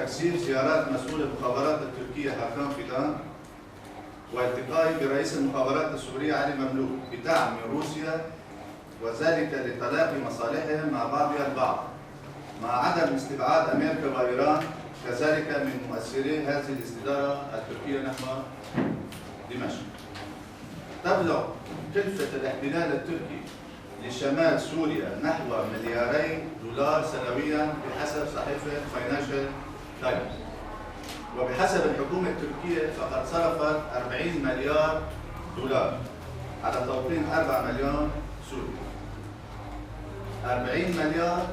تكثيف زيارات مسؤول المخابرات التركية هاكان فيدان والتقائه برئيس المخابرات السورية علي مملوك بدعم من روسيا، وذلك لتلاقي مصالحهم مع بعضها البعض، مع عدم استبعاد أمريكا وإيران كذلك من مؤثري هذه الاستدارة التركية نحو دمشق. تبلغ كلفة الاحتلال التركي لشمال سوريا نحو 2 مليار دولار سنويا بحسب صحيفة فاينانشال تايمز، وبحسب الحكومة التركية فقد صرفت 40 مليار دولار على توطين 4 مليون سوري. 40 مليار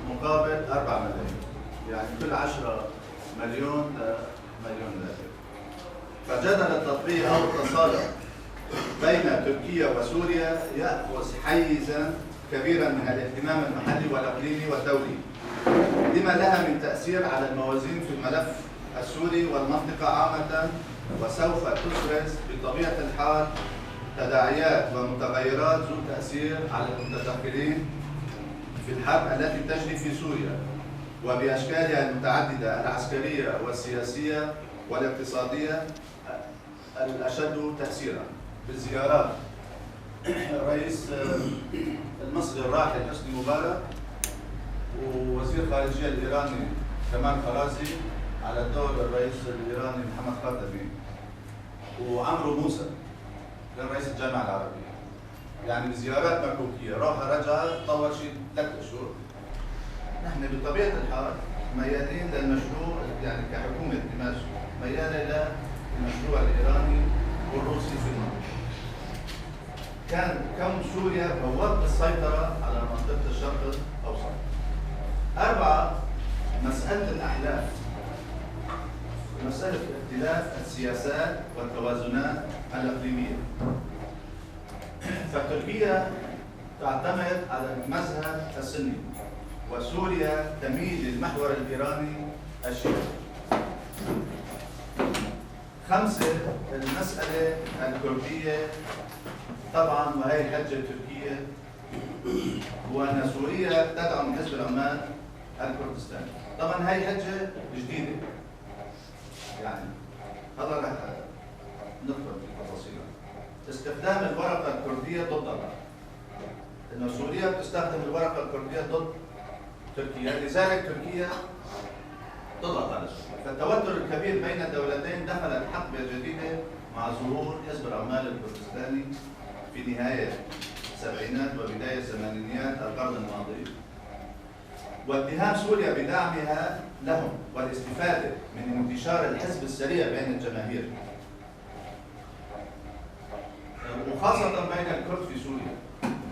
مقابل 4 ملايين، يعني كل 10 مليون لمليون لاجئ. فجدل التطبيع أو التصالح بين تركيا وسوريا يأخذ حيزا كبيرا من الاهتمام المحلي والإقليمي والدولي، لما لها من تأثير على الموازين في الملف السوري والمنطقة عامة، وسوف تفرز بطبيعة الحال تداعيات ومتغيرات ذو تأثير على المتدخلين في الحرب التي تجري في سوريا وبأشكالها المتعددة العسكرية والسياسية والاقتصادية الأشد تأثيرا. بالزيارات الرئيس المصري الراحل حسني مبارك ووزير الخارجية الإيراني كمال خرازي على دور الرئيس الإيراني محمد خاتمي وعمرو موسى كان رئيس الجامعة العربية. يعني بزيارات مكوكية روحة رجعة طول شيء 3 أشهر. نحن بطبيعة الحال ميالين للمشروع، يعني كحكومة دمشق ميالة للمشروع الإيراني والروسي في المنطقة. كان كون سوريا بوابة السيطرة على منطقة الشرق الأوسط. 4، مسألة الأحلاف، مسألة اختلاف السياسات والتوازنات الإقليمية. فتركيا تعتمد على المذهب السني، وسوريا تميل للمحور الإيراني الشيعي. 5، المسألة الكردية، طبعا وهي الحجة التركية هو أن سوريا تدعم حزب العمال الكردستاني. طبعا هي حجة جديدة، يعني هذا رح ندخل في تفاصيلها. استخدام الورقة الكردية ضد الله، إنه سوريا بتستخدم الورقة الكردية ضد تركيا، لذلك تركيا تضغط على سوريا. فالتوتر الكبير بين الدولتين دخلت حقبة جديدة مع ظهور حزب العمال الكردستاني في نهاية السبعينات وبداية الثمانينيات القرن الماضي، واتهام سوريا بدعمها لهم والاستفادة من انتشار الحزب السريع بين الجماهير، وخاصة بين الكرد في سوريا.